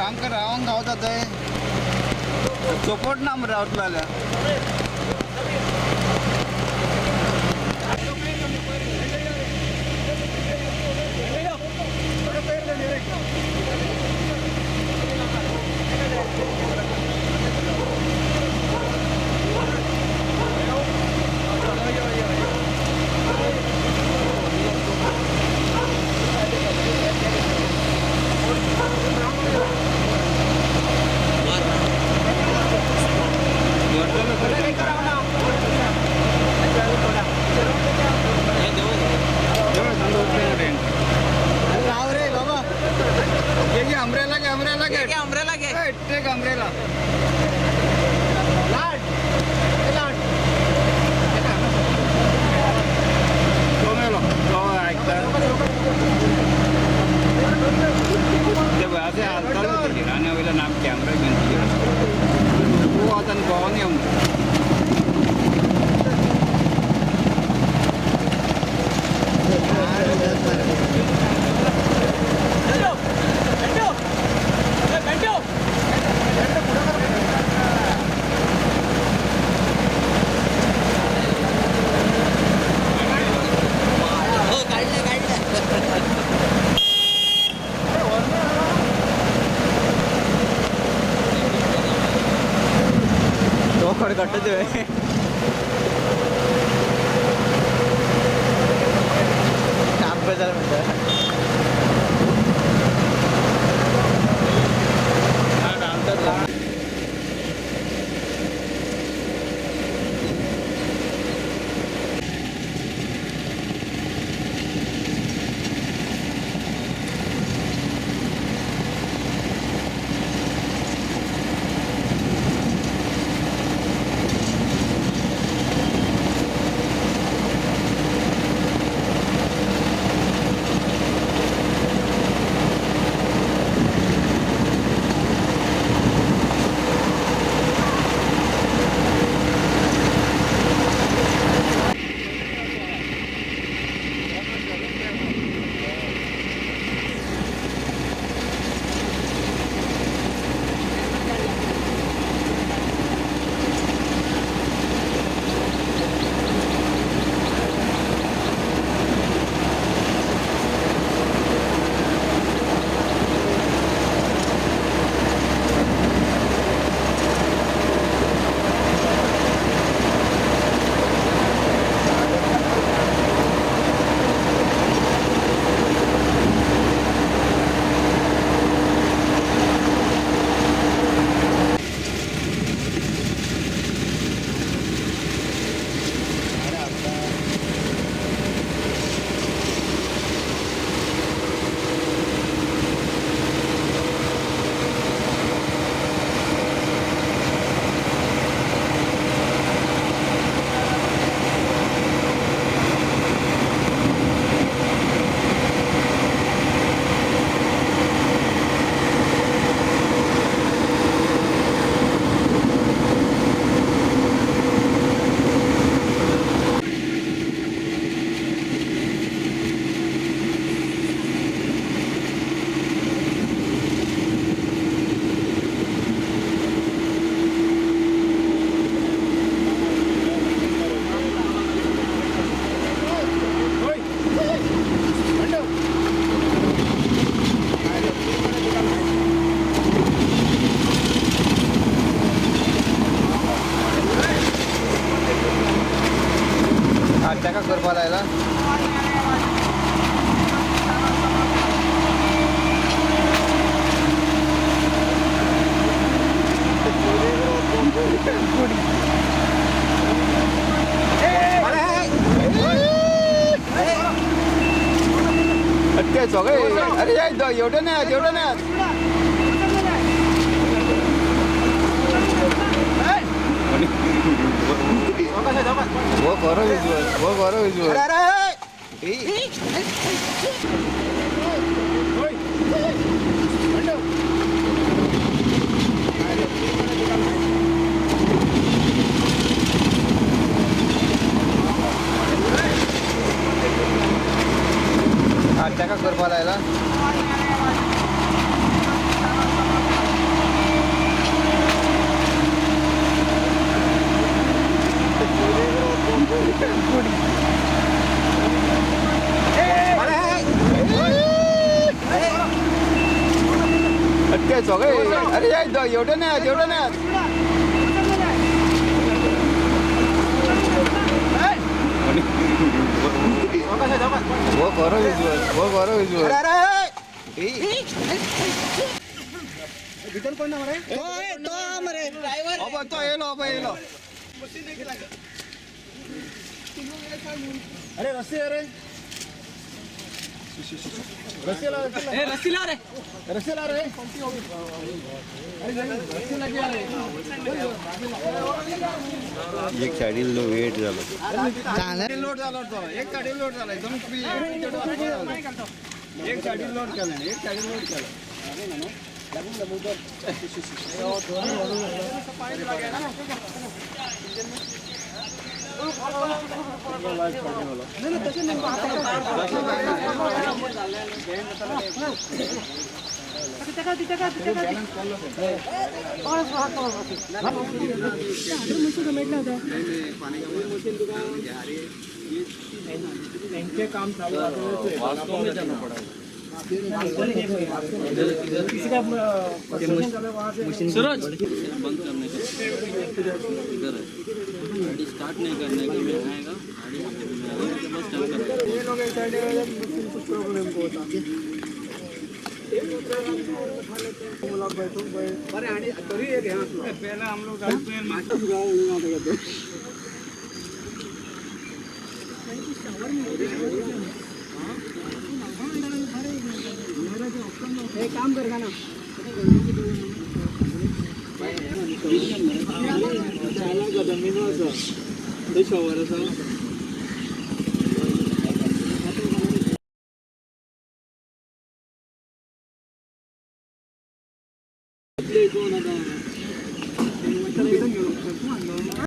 आमकां रावंक गावता थंय सपोर्ट ना मरे रावतलो जाल्यार. Take umbrella. Lad, lad. कोमेलो, तो ऐकता. ते असे हालचाल होती आणि वयल्यान नाम कॅमेरा घेवन तिचेर तूं आतां गोवान येवंक. खडखडटा तुवें. आमकां जालें म्हणटा. ताका करपा लायला. सगळे अरे एवढं नाही एवढं नाही. वो बरो विजुअल, वो बरो विजुअल. ताका करपा लायला. सगळे अरे एवढं नाही एवढं नाही. वो बरो विजुअल, वो बरो विजुअल. भितर कोण ना मरे तो मरे ड्रायव्हर तो येलो येलो. अरे रस्सी, अरे रस्सी ला, रस्सी ला रे, रस्सी ला रे, रस्सी ला रे. एक साईडीन लो वेट झालो, लोड झालो, एक साईडीन लोड झाला, दोन एक साईडीन लोड केला, एक साईडीन लोड केला. काम चालू. किसी का सूरज बंद करने का इधर है, गाड़ी स्टार्ट नहीं करने का, मैं आएगा गाड़ी बस चल करेगा। ये लोग कुछ प्रॉब्लम को होता पहला हम लोग एक काम कर ना शॉवर आसा.